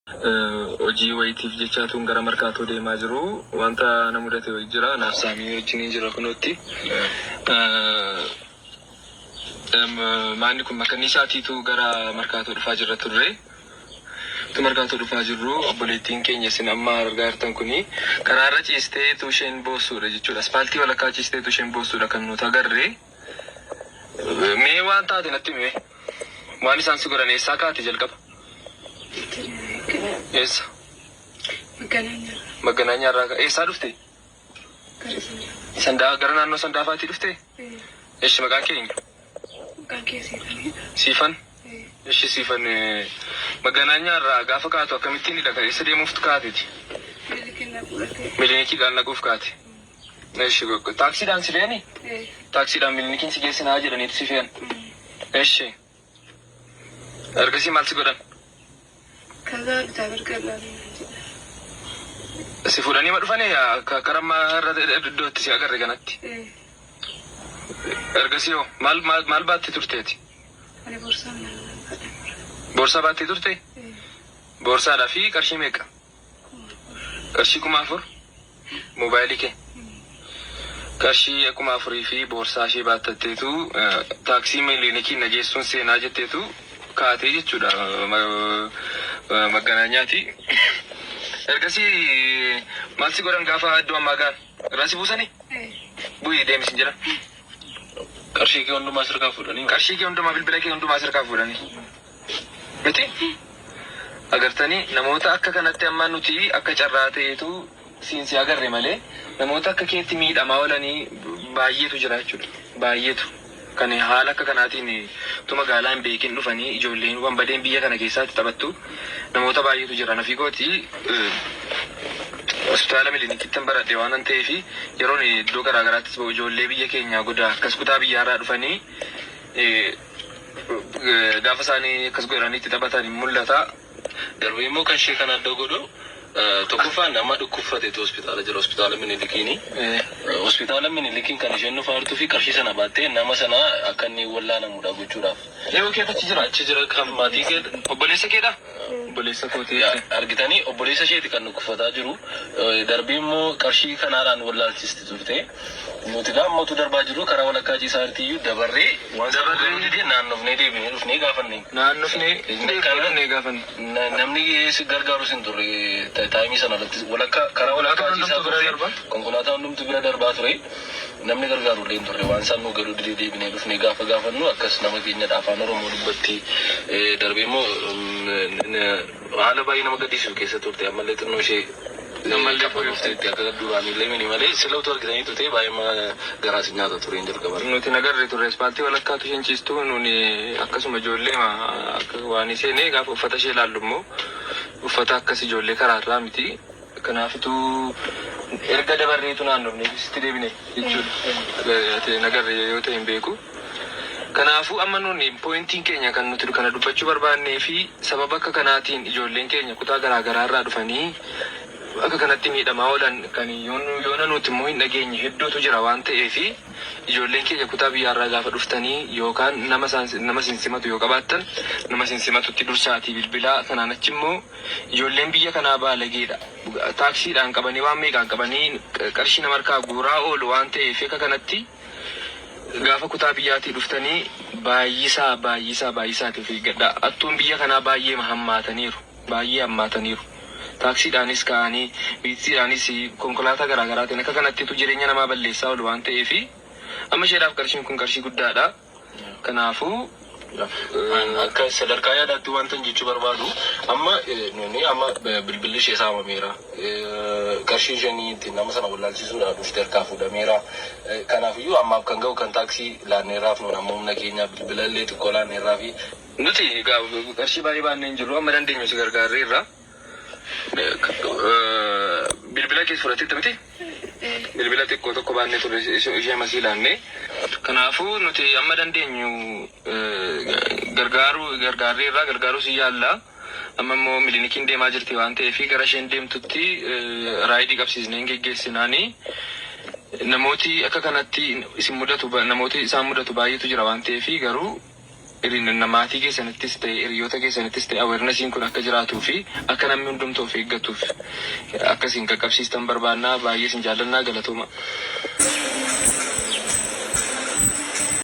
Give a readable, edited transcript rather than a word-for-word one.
Hojii wayitiif jechaatuun gara Markaatoo deemaa jiru. Wanta na mudate wayii jira. Naaf saamii wajjin jira kunootti. Maanni kun makkanniisaatiitu gara Markaatoo dhufaa jirra turre. Tu Markaatoo dhufaa jirru obboleettiin keenya isin amma argaa jirtan kuni karaarra ciisteetu isheen boossuudha jechuudha. Aspaaltii walakkaa ciisteetu isheen boossuudha kan nuti agarre. Mee waan taate natti himi. Waan isaan si godhan eessaa kaate jalqaba? Eessa? Maganaanyaa. Maganaanyaa irraa eessaa dhufte? Gara Sandaafaa. Sandaa gara naannoo Sandaafaatti dhufte? Eshi, maqaan kee eenyu? Maqaan kee Siifanidha. Siifan? Eshi Siifan, Maganaanyaa irraa gaafa kaatu akkamittiin hidha? Eessa deemuuf kaateeti? Milikiin na fudhate. Milinikiidhaan dhaquuf kaate. Eshi, taaksiidhaan si fe'anii? Taaksiidhaan milinikiin si geessinaa jedhaniitu si fe'an. Eshi. Ergasii maal si godhan? ከዛ እግዚአብሔር ቀላል jedha. Si fuudhanii ma dhufanii karaa irra iddootti si agarre kanatti? Ergasii hoo maal maal baattee turteeti? Ani boorsaa mana baadhee. Boorsaa baattee turte? Boorsaadhaa fi qarshii meeqa? 4,000. Qarshii 4,000? Moobaayilii kee? Qarshii 4,000 fi boorsaa ishee baattatteetu taaksii milinikii na geessuun seenaa jetteetu kaatee jechuudha Maganaanyaati. Ergasii maal si godhan gaafa iddoo ammaa ga'an? Irraa si buusanii? Bu'ii deemsi jira. Qarshii kee hundumaa sirkaa fuudhanii. Qarshii kee hundumaa, bilbila kee hundumaa sirkaa fuudhanii. Miti? Agartanii, namoota akka kanatti amma nuti akka carraa ta'eetu siin si agarre malee namoota akka keetti miidhamaa oolanii baay'eetu jira jechuudha. Baay'eetu. Kan haala akka kanaatiin tu magaalaa hin beekin dhufanii ijoolleen wanbadeen biyya kana keessaatti taphattu namoota baay'eetu jira. Nafii kooti hospitaala Milinikittan baradhe waan ta'eef yeroon iddoo garaa garaattis ba'u ijoollee biyya keenyaa godaa akkas kutaa biyyaarraa dhufanii gaafa isaanii akkas godhanii itti taphatan hin mul'ata. Darbee immoo kan ishee kan adda godhu, tokkoffaan nama dhukkubfateetu hospitaala jira, hospitaala Minilikiini. Hospitaala Minilikiin kan isheen dhufaa jirtuu fi qarshii sana baattee nama sana akka inni wallaanamudha gochuudhaaf. Yoo keessa achi jira. Achi jira kan maatii kee. Obboleessa keedha? Obboleessa kootii. Argitanii, obboleessa isheeti kan dhukkubfataa jiru. Darbee immoo qarshii kanaadhaan wallaalchisti turte. Nuti gammatu darbaa jiru karaa walakkaa ciisaa jirtiyyuu dabarree waan Dabarree. didee naannofnee deebinee dhufnee gaafanne. Naannofnee deebinee gaafanne. Namni si gargaarus hin turre time sana irratti, walakkaa karaa walakkaa ciisaa bira turte. Darba. Konkolaataa hundumtu bira darbaa ture. Namni gargaaru illee hin turre. Waan isaan nu galuu didee deebinee dhufnee gaafa gaafannu akkas nama keenyadha, afaan Oromoo dubbatti. Darbee immoo haala baay'ee nama gaddisiisu keessa turte. Ammallee xinnoo ishee Ammallee qabbaneefteetti, akka duraanii illee mini malee sila utuu argitanii turte baay'ee garaa si nyaata ture hin jalqaban. Nuti nagarre turre, aspaaltii walakkaatu isheen ciistu. Nuni akkasuma ijoollee akka waan seenee gaafa uffata ishee ilaallu immoo uffata akkas ijoollee karaarraa miti. Kanaafituu erga dabarreetu naannofne sitti deebine jechuudha. Nagarre yoo ta'e hin beeku. Kanaafuu amma nuni pointiin keenya kan nuti kana dubbachuu barbaannee fi sababa akka kanaatiin ijoolleen keenya kutaa garaa garaarraa dhufanii akka kanatti miidhamaa oolan kan yoona nuti immoo hin dhageenye hedduutu jira waan ta'eef, ijoolleen keenya kutaa biyyaarraa gaafa dhuftanii yookaan nama isaan nama isin simatu yoo qabaattan nama isin simatutti dursaatii bilbilaa. Kanaan achi immoo ijoolleen biyya kanaa baalageedha. Taaksiidhaan qabanii, waan meeqaan qabanii qarshii nama harkaa guuraa oolu waan ta'eef, akka kanatti gaafa kutaa biyyaatii dhuftanii baay'isaa baay'isaa baay'isaatiif of eeggadhaa. Attuun biyya kanaa baay'ee hammaataniiru. Baay'ee hammaataniiru. Taaksiidhaanis ka'anii, biitsiidhaanis, konkolaataa garaa garaatiin akka kanattitu jireenya namaa balleessaa oolu waan ta'eef, amma isheedhaaf qarshiin kun qarshii guddaadha. Kanaafuu Akka sadarkaa yaadaatti wanta jechuu barbaadu, amma nuni amma bilbilli ishee saamameera. Qarshii isheen ittiin nama sana wallaalchisuudhaaf dhufte harkaa fuudhameera. Kanaafiyyuu ammaaf kan ga'u kan taaksii laanneerraaf, nuun amma humna keenya bilbila illee xiqqoo laanneerraa fi Nuti egaa qarshii baay'ee baannee hin jirru, amma dandeenyu si gargaarreerra. Bilbila keessa fudhatteetta miti? Bilbila xiqqoo tokko baannee turre, ishee masii laannee. Kanaafuu nuti amma dandeenyu gargaaruu gargaarreerra, gargaaruu si yaalla. Amma immoo milinikiin deemaa jirti waan ta'eef gara isheen deemtutti ride qabsiisnee hin geggeessinaanii. Namooti akka kanatti isin mudatu, namooti isaan mudatu baay'eetu jira waan ta'eef garuu Hiriirna maatii keessanittis ta'e, hiriyoota keessanittis ta'e, awarenessiin kun akka jiraatuu fi akka namni hundumtuu of eeggatuuf akkasiin qaqqabsiistan barbaannaa. Baay'ee isin jaallannaa, galatooma.